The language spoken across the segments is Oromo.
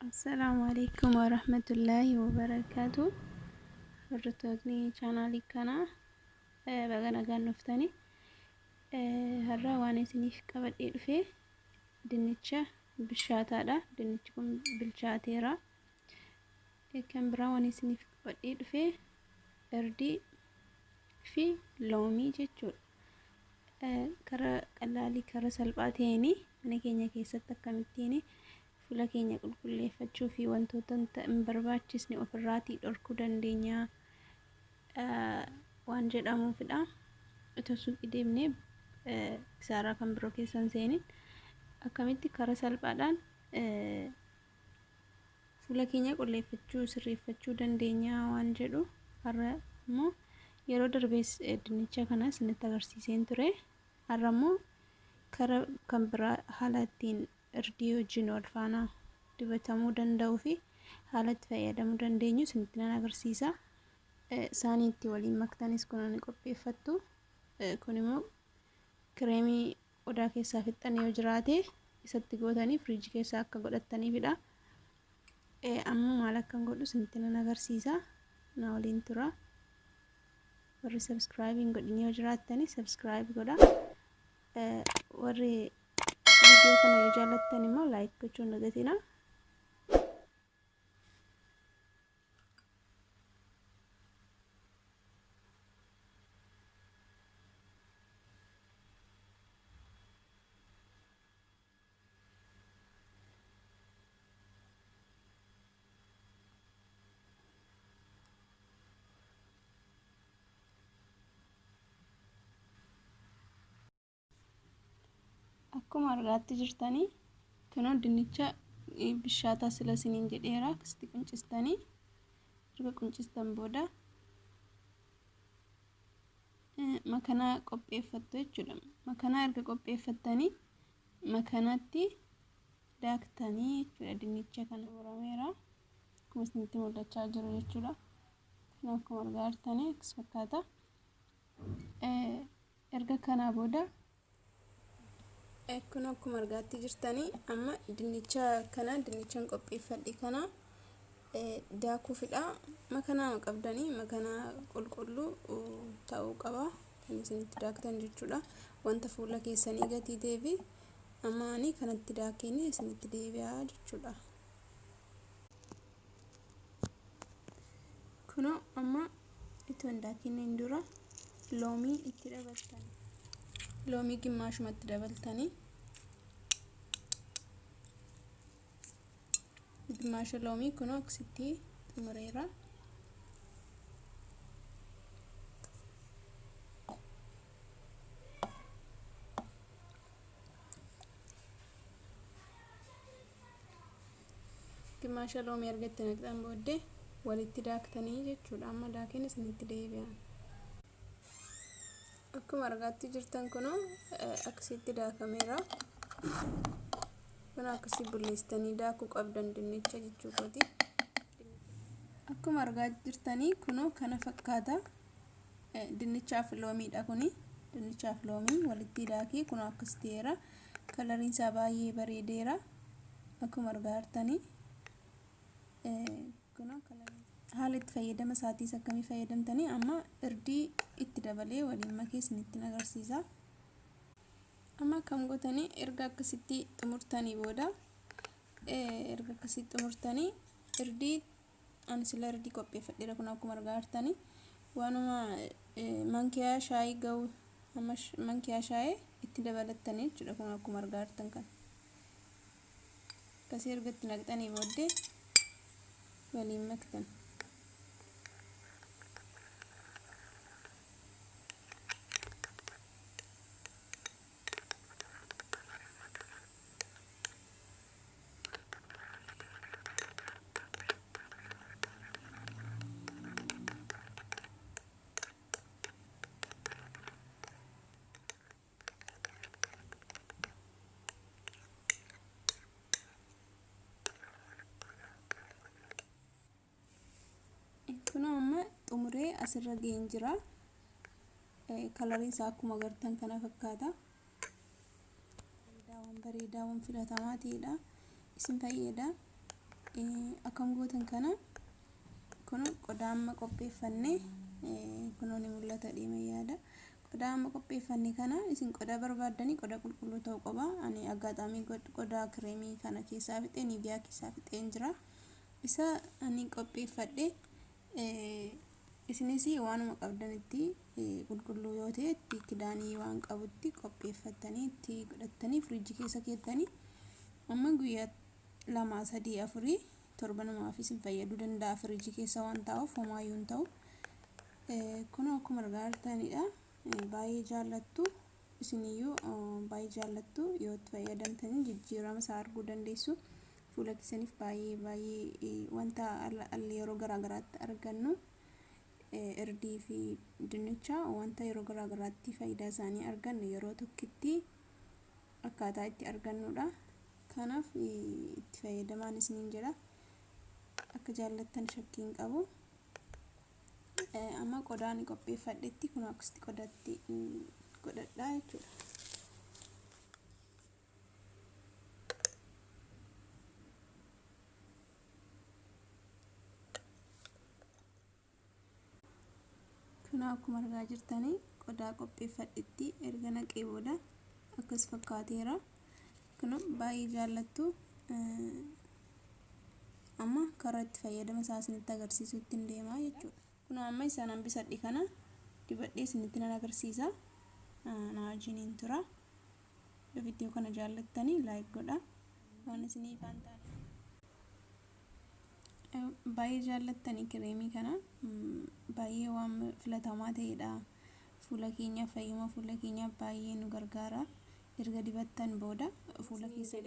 Assalaamu alaikum warahmatullaahi wabarakaatu. Hordoftoonni chaanaalii kanaa, baga nagaan dhuftani. Har'a waan isiniif qabadhee dhufe dinnicha bilchaataadha. Dinnichi kun bilchaateera. Kan biraa waan isiniif qabadhee dhufe irdii fi loomii jechuudha. Karaa qalaalii, karaa salphaa ta'een mana keenya keessatti akkamittiin fuula keenya qulqulleeffachuu fi wantoota hin barbaachisne ofirraatii dhorkuu dandeenya waan jedhamuufidha. Otoo suuqii deemnee kisaaraa kan biroo keessa hin seenin, akkamitti karaa salphaadhaan fuula keenya qulqulleeffachuu, sirreeffachuu dandeenya waan jedhu. Har'a immoo, yeroo darbees dinnicha kana isinitti agarsiiseen ture. Har'a immoo karaa kan biraa haala ittiin irdii wajjin wal faana dibatamuu danda'uu fi haala itti fayyadamuu dandeenyu isinitti nan agarsiisa. Saanii itti waliin maktanis kun ni qopheeffattu. Kun immoo kireemii qodaa keessaa fixxan yoo jiraate isatti gootanii firiijii keessaa akka godhattaniifidha. Amma maal akkan godhu isinitti nan agarsiisa. Na waliin tura. Warri subscribe hin godhin yoo jiraattani subscribe godha. Warri viidiyoo kana yoo jaallattan immoo like gochuun dagatina. Akkuma argaatti jirtanii, kunoo dinnicha bishaataa sila isiniin jedheera. Akkasitti quncistanii, erga quncistan booda makanaa qopheeffattu jechuudha. Makanaa erga qopheeffattanii makanaatti daaktanii jechuudha. Dinnicha kana murameera, akkuma isinitti mul'achaa jiru jechuudha. Kun akkuma argaa jirtanii akkas fakkaata. Erga kanaa booda, kun akkuma argaatti jirtanii, amma dinnicha kana, dinnichan qopheeffadhe kana daakuufidha. Makanaa qabdanii, makanaa qulqulluu ta'uu qaba kan isinitti daaktan jechuudha. Wanta fuula keessanii gatii ta'eefi amma ani kanatti daakeen isinitti deebi'aa jechuudha. Kunoo amma itoo hin daakiniin dura loomii itti dabaltanii, loomii gimmaashumatti dabaltanii, gimmaasha loomii kunoo akkasitti xumureera. Gimmaasha loomii erga itti naqxan booddee walitti daaktanii jechuudha. Amma daakeen isinitti deebi'a. Akkuma argaatti jirtan, kunoo akkasitti daakameera. Kun akkasii bulleessitanii daakuu qabdan dinnicha jechuu kooti. Akkuma argaa jirtanii, kunoo kana fakkaata. Dinnichaaf loomiidha kuni. Dinnichaaf loomii walitti daakee kunoo akkas ta'eera. Kalariin isaa baay'ee bareedeera. Akkuma argaa jirtanii, kunoo haala itti fayyadama isaatiis akkamii fayyadamtanii. Amma irdii itti dabalee waliin makee isinitti agarsiisa. Amma akkam gootanii, erga akkasitti xumurtanii booda, erga akkasitti xumurtanii, irdii ani sila irdii qopheeffadheera. Kun akkuma argaa jirtanii waanuma mankiyaa shaayii ga'u, amma mankiyaa shaayii itti dabalattanii jechuudha. Kun akkuma argaa jirtan kana akkasii erga itti naqxanii booddee waliin maktan. Kunoo amma xumuree asirra ga'een jira. Kalariin isaa akkuma agartan kana fakkaata. Bareedaa, waan bareedaa, waan filatamaa ta'edha. Isin fayyada. Akkam gootan kana kun qodaa amma qopheeffanne kunoo ni mul'ata deema yaada. Qodaa amma qopheeffanne kana isin qodaa barbaaddanii qodaa qulqulluu ta'uu qaba. Ani aggaxaamii qodaa kireemii kana keessaa fixee niiviyaa keessaa fixeen jira. Isa ani qopheeffadhe isinis waanuma qabdanitti qulqulluu yoo ta'e itti kidaanii waan qabutti qopheeffattanii itti godhattanii firiijii keessa keettanii amma guyyaa 2 3 4 torbanumaaf isin fayyaduu danda'a. Firiijii keessa waan taa'uuf homaayyuu hin ta'u. Kun akkuma argaa jirtanidha. Baay'ee jaallattu isiniyyuu baay'ee jaallattu yoo itti fayyadamtanii jijjiirama isaa arguu dandeessu. Fuula keessaniif baay'ee baay'ee wanta yeroo garaagaraatti argannu irdii fi dinnicha wanta yeroo garaagaraatti faayidaa isaanii argannu yeroo tokkitti akkaataa itti argannudha. Kanaaf itti fayyadamaan isiniin jedha. Akka jaallattan shakkii hin qabu. Amma qodaa ani qopheeffadhetti kun akkasitti qodaatti godhadha jechuudha. Kun akkuma argaa jirtanii qodaa qopheeffadhetti erga naqee booda akkas fakkaateera. Kun baay'ee jaallattu. Amma karaa itti fayyadama isaa isinitti agarsiisutti hin deemaa jechuudha. Kun amma isaan hambisadhe kana dibadhee isinitti nan agarsiisa. Na wajjiniin tura. Viidiyoo kana jaallattanii like godha. Waan isinii ifaan taane. Baay'ee jaallattanii kireemii kana baay'ee waan filatamaa ta'edha. Fuula keenyaaf fayyuma fuula keenyaaf baay'ee nu gargaara. Erga dibattan booda fuula keessa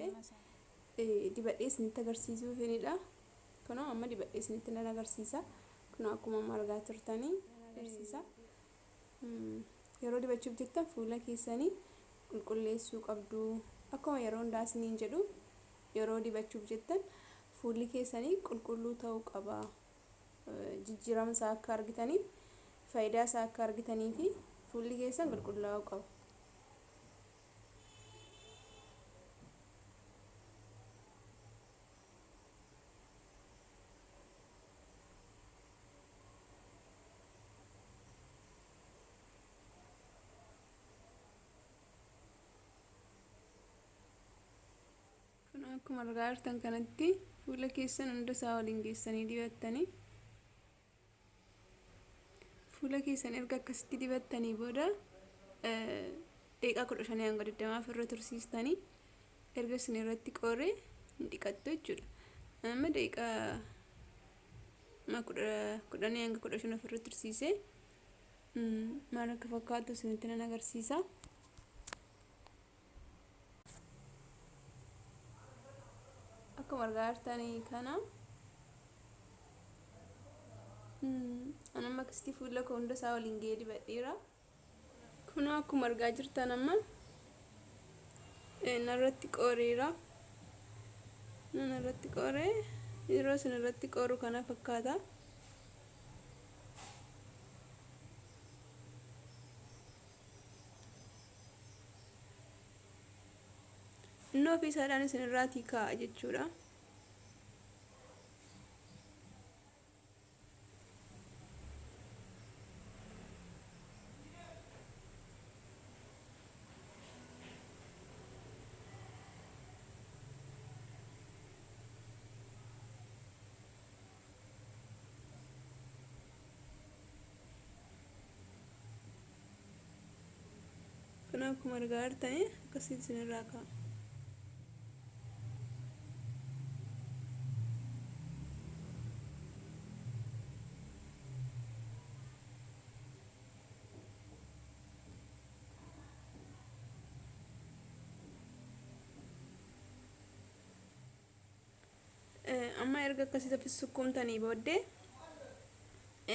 dibadhee isinitti agarsiisuufinidha. Kunoo amma dibadhee isinitti nan agarsiisa. Kunoo akkuma amma argaa turtanii agarsiisa. Yeroo dibachuuf jettan fuula keessanii qulqulleessuu qabdu. Akkuma yeroo hundaa isiniin jedhu yeroo dibachuuf jettan fuulli keessanii qulqulluu ta'uu qaba. Jijjiirama isaa akka argitaniif faayidaa isaa akka argitanii fi fuulli keessan qulqullaa'uu qaba. Kun akkuma argaa jirtan kanatti fuula keessan hunda isaa waliin geessanii dibattanii fuula keessan erga akkasitti dibattanii booda daqiiqaa 15 hanga 20 irra tursiistanii erga isin irratti qoree hin dhiqattu jechuudha. Amma daqiiqaa 10 hanga 15 ofirra tursiisee maal akka fakkaatu isinitti nan agarsiisa. Akkuma argaa jirtanii kana anamma akkasitti fuula koo hunda isaa waliin ga'ee dibadheera. Kunoo akkuma argaa jirtan amma narratti qoreera. Narratti qoree yeroo isin irratti qoru kana fakkaata. Inni ofii isaadhaan isin irraatii kaa'a jechuudha. Kun akkuma argaa jirtanii akkasitti isinirraa ka'a. Amma erga akkasitti sukkuumtanii booddee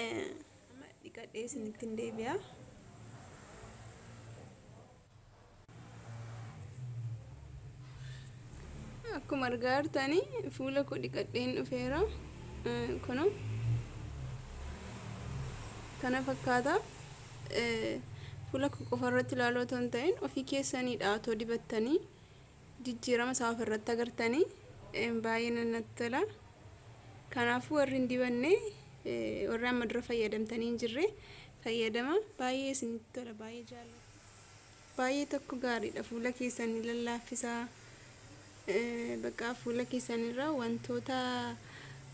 amma dhiqadhee isinitti hin deebi'a. Akkuma argaa jirtanii fuula koo dhiqadheen dhufeera. Kunoo kana fakkaata. Fuula koo qofa irratti ilaaluu otoo hin ta'in ofii keessaniidha otoo dibattanii jijjiirama isaa ofirratti agartanii baay'ee natti tola. Kanaafuu warri hin dibanne, warri amma dura fayyadamtanii hin jirre, fayyadama. Baay'ee isinitti tola, baay'ee jaalladha. Baay'ee tokko gaariidha, fuula keessan ni lallaaffisaa. Bakka fuula keessanirra wantoota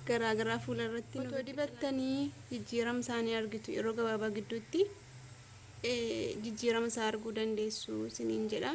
garaagaraa fuula irratti otoo dibattanii jijjiirama isaanii argitu. Yeroo gabaabaa gidduutti jijjiirama isaa arguu dandeessu isiniin jedha.